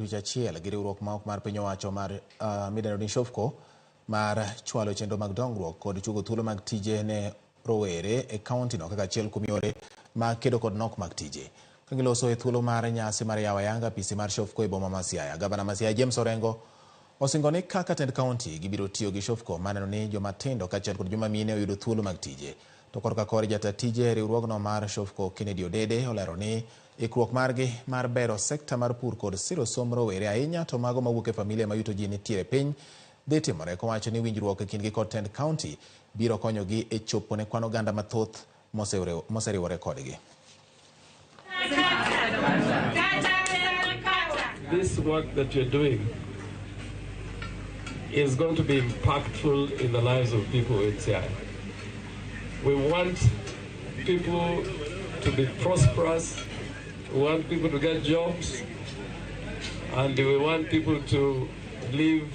Tich achiel gi riwruok ma ok mar piny owacho mar midendo ni Shofco mar chwalo chenro mag dongruok kod chugo thuolo mag tije ne rowere e kaunti no kaka achiel kuom yore mag kedo kod nok mag tije. Ka giloso e thuolo mar nyasi mar yawo ayanga apisi mar Shofco e boma ma Siaya, Gavana ma Siaya James Orengo osingo ni kaka tend kaunti gibiro tiyo gi Shofco mar neno ni joma tindo kaachiel kod joma mine oyudo thuolo mag tije. To korka kore jata tije e riwruogno mar Shofco Kennedy Odede olero ni Ikruok margi mar bero sekta mar pur kod siro somb rowere ahinya to mago mawuok e familia ma yuto ji nitiere piny dhi timore kowacho ni winjruok e kindgi kod tend kaunti biro konyogi e chopo ne kwan oganda mathoth moseriwore kodgi. This work that you're doing is going to be impactful in the lives of people in Siaya. We want people to be prosperous, we want people to get jobs, and we want people to live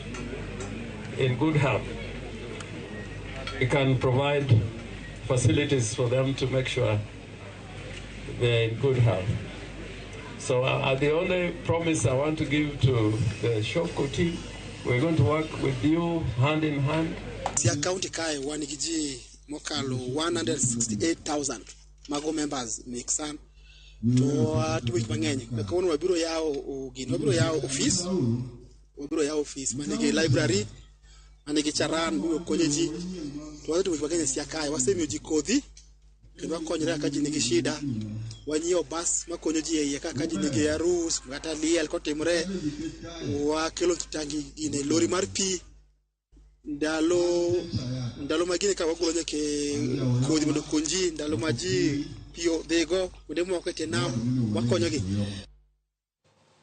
in good health. We can provide facilities for them to make sure they're in good health. So the only promise I want to give to the Shofco team, we're going to work with you hand in hand. Siaya County kae wan gi ji mokalo 168,000 mago members mek san to watimo gik mang'eny. Kawuono wabiro yawo gini, wabiro yawo office, wabiro yawo office manigi library, manigi charan mibiro konye ji. To wasetimo gik mang'eny e Siaya kae, wasemiyo ji kodhi kendo wakonyore kaka ji nigi shida. Wanyiewo bus makonyo ji e iye ka ji nigi arus kata liel kotimore. Wakelo tangi gine lori mar pi ndalo ndalo ma gine ka wagolo nyaka kodhi mondo okony ji ndalo ma ji pi dhigo kuonde moko e tie nam wakonyogi.